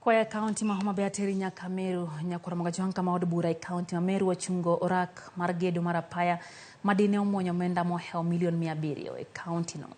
Koa e kaunti ma Homa Bay ateri nyaka Meru, nyakwar Mogajwang' kama od bura e kaunti ma Meru ochungo orak mar gedo mar apaya madine omuonyo omenda mohewo milion 700 e kaunti no.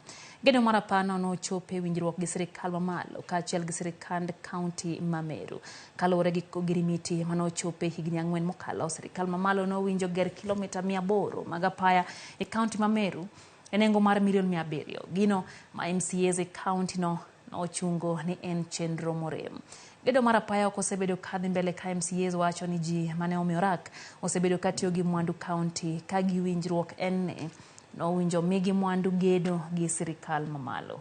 Gedo mar apaya no nochopo e winjruok gi sirikal mamalo kaachiel gi sirikand kaunti ma Meru. Kaluwore gi ogirimiti mane ochopo e higni 4 mokalo, sirikal mamalo nowinjo ger kilomita 800 mag apaya e kaunti ma Meru e nengo mar milion 700. Gino ma MCAs e kaunti no nochungo ni en chenro morem. Gedo mar apaya ok osebedo kadhi mbele ka MCAs wacho ni ji mane omiyo orak osebedo katiyo gi mwandu kaunti ka giwinjruok en ni nowinjo migi mwandu gedo gi sirikal mamalo.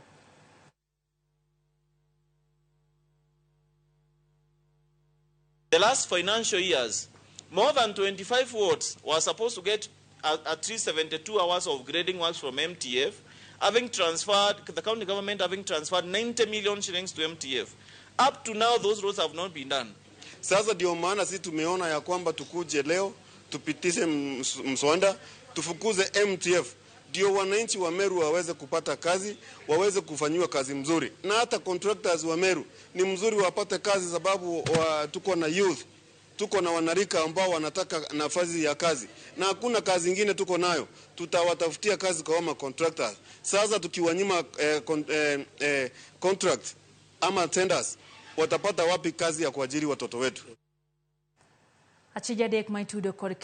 The last financial years, more than 25 wards were supposed to get at least 72 hours of grading works from MTF, having transferred, the county government having transferred 90 million shillings to MTF. Up to now, those roads have not been done. Sasa ndio maana sisi tumeona ya kwamba tukuje leo tupitishe mswada tufukuze MTF ndio wananchi wa Meru waweze kupata kazi, waweze kufanyiwa kazi mzuri, na hata contractors wa Meru ni mzuri wapate kazi, sababu tuko na youth, tuko na wanarika ambao wanataka nafasi ya kazi, na hakuna kazi ingine tuko nayo, tutawatafutia kazi kwa wama contractors. Sasa tukiwanyima contract ama tenders, watapata wapi kazi ya kuajiri watoto wetu? Achije adek ma itudo kod